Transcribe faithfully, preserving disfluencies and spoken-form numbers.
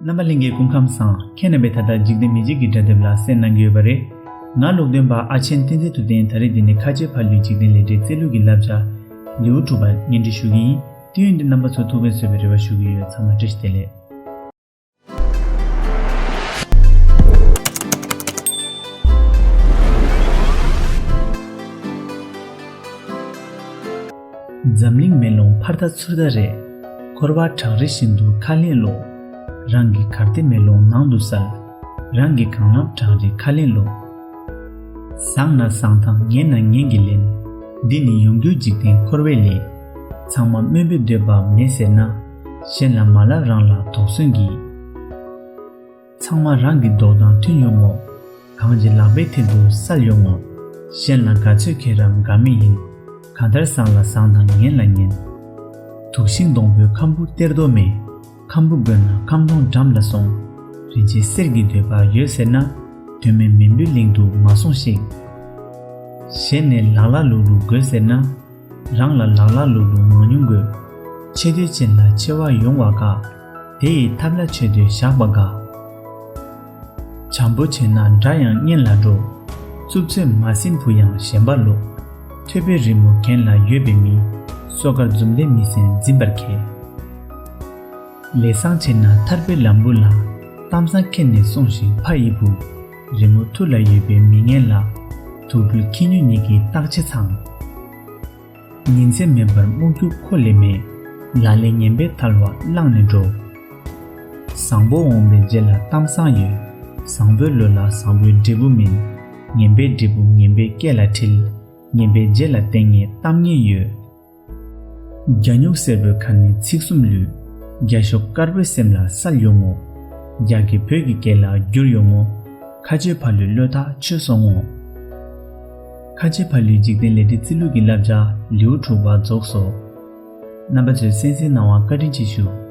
རྣམ་པ་ལྷན་རྒྱས་སྐུ་ཁམས་བཟང་། ཁྱེད་རྣམ་པས་ད་ལྟ་འཇིག་རྟེན་མི་ཆོས་ཀྱི་སྒྲ་དེབ་ལ་གསན་གནང་གི་ཡོད་པ་རེད། ང་ཀློག་འདོན་པ་ཨ་ཆེན་བསྟན་འཛིན་ཐུབ་བསྟན། ད་རེས་འདི་ནས་ཁ་ཆེ་ཕ་ལུའི་འཇིག་རྟེན་ལས་འབྲས་རྩེ་ལུགས་ཀྱི་བསླབ་བྱ་ལེའུ་དྲུག་པ་སྙན་སྒྲོན་ཞུ་གི་ཡིན། དུས་ཡུན་འདི་རྣམ་པ་ཚོ་ཐུགས་ཕན་གསོས་པའི་རེ་བ་ཞུ་གི་ཡོད། ཚང་མ་བཀྲ་ཤིས་བདེ་ལེགས། འཛམ་གླིང་མེ་ལོང་ཕར་ལྟ་ཚུར་ལྟ་རེད། འཁོར་བ་བྲག་རི་བཞིན་དུ་ཁ་ལན་སློག་རང་གི་གར་སྟེགས་མེ་ལོང་ནང་དུ་གསལ། རང་གི་གངས་ལམ་བྲག་རི་ཁ་ལན་སློག་བཟང་ན་བཟང་དང་ངན་ན་ངན་གྱི་ལན། འདི་ནི་ཡོང་རྒྱུའི་འཇིག་རྟེན་འཁོར་བའི་ལས། ཚང་མ་སྨོན་པའི་འདོད་པ་མེད་ཟེར་ན། གཞན་ལ་མ་སླབ་རང་ལ་དོགས་ཟོན་གྱིས། ཚང་མ་རང་གི་མདོག་དང་མཐུན་ཡོང་ངོ་། གང་ཅི་ལག་པའི་མཐིལ་དུ་གསལ་ཡོང་ངོ་། གཞན་ལ་དགའ་ཚོད་ཁྱེད་རང་དགའ་མི་ཡིན། གང་ལྟར་བཟང་ལ་བཟང་དང་ངན་ལ་ངན། དུག་ཤིང་སྡོང་པོའི་ཁམ་བུ་གཏེར་རྡོ་མེ། ཁམ་བུ་དགོས་ན་ཁམ་སྡོང་འགྲམ་ལ་སོང་། རིན་ཆེན་གསེར་གྱི་འདོད་པ་ཡོད་ཟེར་ན། དོན་མེད་མུན་པའི་གླིང་དུ་མ་སོང་ཞིག་གཞན་ནས་ལག་ལག་ལུག་ལུག་དགོས་ཟེར་ན། རང་ལ་ལག་ལག་ལུག་ལུག་མང་ཉུང་དགོས། ཆེ་འདོད་ཅན་ལ་ཆེ་བ་ཡོང་བ་དགའ། དེ་ཡི་ཐབས་ལ་ཆེ་འདོད་བཞག་པ་དགའ། བྱམས་པོ་བྱས་ན་དགྲ་ཡང་གཉེན་ལ་འགྲོ། རྩུབ་ཚོད་མ་ཟིན་བུ་ཡང་ཞེན་པ་ལོག་ཐོས་པའི་རི་མོ་གྱེན་ལ་ཡོད་པའི་མི། སོ་ཀར་འཛུམ་ལྡན་མི་སེམས་འཛིན་པར་མཁས། ལས་བཟང་བྱས་ན་ཐར་པའི་ལམ་བུ་ལ། གཏམ་བཟང་ཁྱེར་ནས་སོང་ཞིག་ཕ་ཡི་བུ། རི་མོ་ཐུར་ལ་ཡོད་པའི་མི་ངན་ལ། དུག་སྦྲུལ་ཁྱི་སྨྱོན་གཉིས་ཀྱིས་བརྟག་དཔྱད་ཚང་། ཉིན་མཚན་མེད་པར་རྨུགས་རྒྱུ་ཁོ་ལས་མེད། ལ་ལས་ངན་པའི་ཐལ་བ་བླངས་ནས་འགྲོ། བཟང་པོ་འོངས་པའི་རྗེས་ལ་གཏམ་བཟང་ཡོད། བཟང་པོའི་ལོ་ལ་བཟང་པོའི་འབྲས་བུ་སྨིན། ངན་པའི་འབྲས་བུ་ངན་པའི་སྐེ་ལ་འཁྲིལ། ངན་པའི་རྗེས་ལ་བསྟན་ངན་གཏམ་ངན་ཡོད། རྒྱ་སྨྱུག་སེར་པོའི་ཁ་ནས་ཚིག་གསུམ་ལུས། རྒྱ་ཤོག་དཀར་པོའི་སེམས་ལ་གསལ་ཡོང་ངོ་། རྒྱ་སྐད་བོད་ཀྱི་སྐད་ལ་བསྒྱུར་ཡོང་ངོ་། ཁ་ཆེ་ཕ་ལུའི་བློས་ཐག་ཆོད་སོང་ངོ་། ཁ་ཆེ་ཕ་ལུའི་འཇིག་རྟེན་ལས་འབྲས་རྩེ་ལུགས་ཀྱི་བསླབ་བྱ་ལེའུ་དྲུག་པ་རྫོགས་སོ། རྣམ་པ་ཚོས་གསན་གཟིགས་གནང་བར་བཀའ་དྲིན་ཆེ་ཞུ།